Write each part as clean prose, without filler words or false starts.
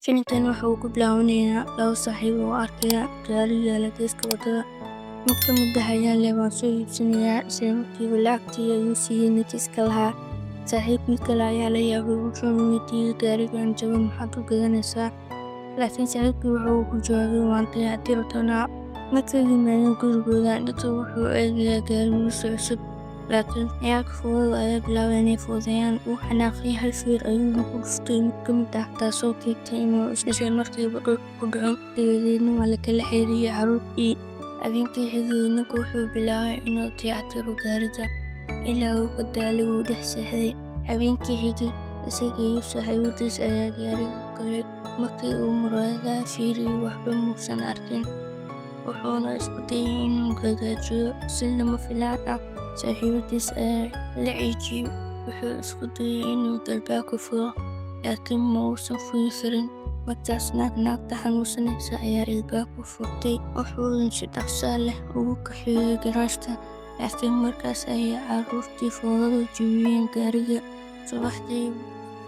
Filimkan waxa uu ku bilaabanayaa laba saaxiib oo arkaya gaari yaala geeska wadada. Mid ka mid ah ayaa leh, "Waan soo iibsanayaa." Isla markiiba lacagtii ayuu siiyay ninkii iska lahaa. Saaxiibkii kale ayaa la yaabay, wuxuuna weydiiyay, "Gaarigan jaban maxaad u gadanaysaa?" Laakiin saaxiibkii waxa uu ku jawaabay, "Waan dayactiri doonaa." Markay yimaadeen gurigooda, ninkii wuxuu eegayaa gaarigiisa cusub, laakiin ciyaalka fowdada ayaa bilaabay inay fowdeeyaan. Wuu xanaaqay, hal feer ayuuna ku dhuftay mid ka mid ah, taasoo keentay inuu isla markiiba dhulka ku dhaco. Dabadeedna waa la kala xeeriyay carruurtii. Habeenkii xigay, ninku wuxuu bilaabay inuu dayactiro gaariga ilaa uu ka daalay, wuu dhex seexday. Habeenkii xigay, isaga iyo saaxiibadiis ayaa gaariga galay. Markii uu muraayadaha fiiriyay, waxba muusan arkin, wuxuuna isku dayay inuu hagaajiyo. Si lama filaan ah, saaxiibadiis ayaa la ceejiyay. Wuxuu isku dayay inuu albaabka furo, laakiin ma uusan furi karin. Markaasna naagta xanuunsanaysa ayaa albaabka furtay, wuxuuna si dhaqso leh ugu kaxeeyay garaashka. Laakiin markaas ayay carruurtii fowdadu jebiyeen gaariga. Subaxdii,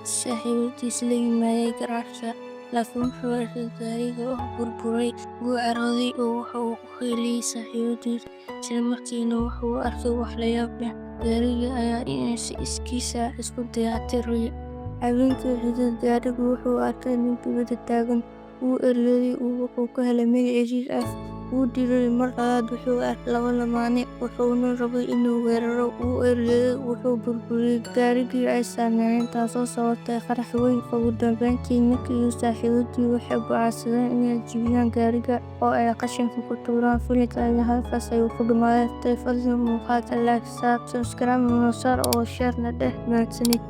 saaxiibadiis la yimaaday garaashka, laakiin wuxuu arkay gaariga oo burburay. Wuu carooday oo waxa uu ku qayliyay saaxiibadiis. Isla markiina waxa uu arkay wax la yaab leh: gaariga ayaa si iskiis ah isku dayactiray. Habeenkii xigay, gaarigu wuxuu arkay nin dibadda taagan. Wuu eryaday oo wuxuu ka helay meel cidhiidhi ah. Wuu dilay. Mar labaad wuxuu arkay laba lamaane, wuxuuna rabay inuu weeraro. Wuu eryaday, wuxuu burburiyay gaarigii ay saarnaayeen, taasoo sababtay qarax weyn. Ugu dambeyntii, ninkii iyo saaxiibadii waxay go'aansadeen inay jebiyaan gaariga oo ay qashinka ku tuuraan. Filimka ayaa halkaas ayuu ku dhamaaday. Fadlan muuqaalka like saar, subscribe noo saar oo share na dheh. Mahadsanid.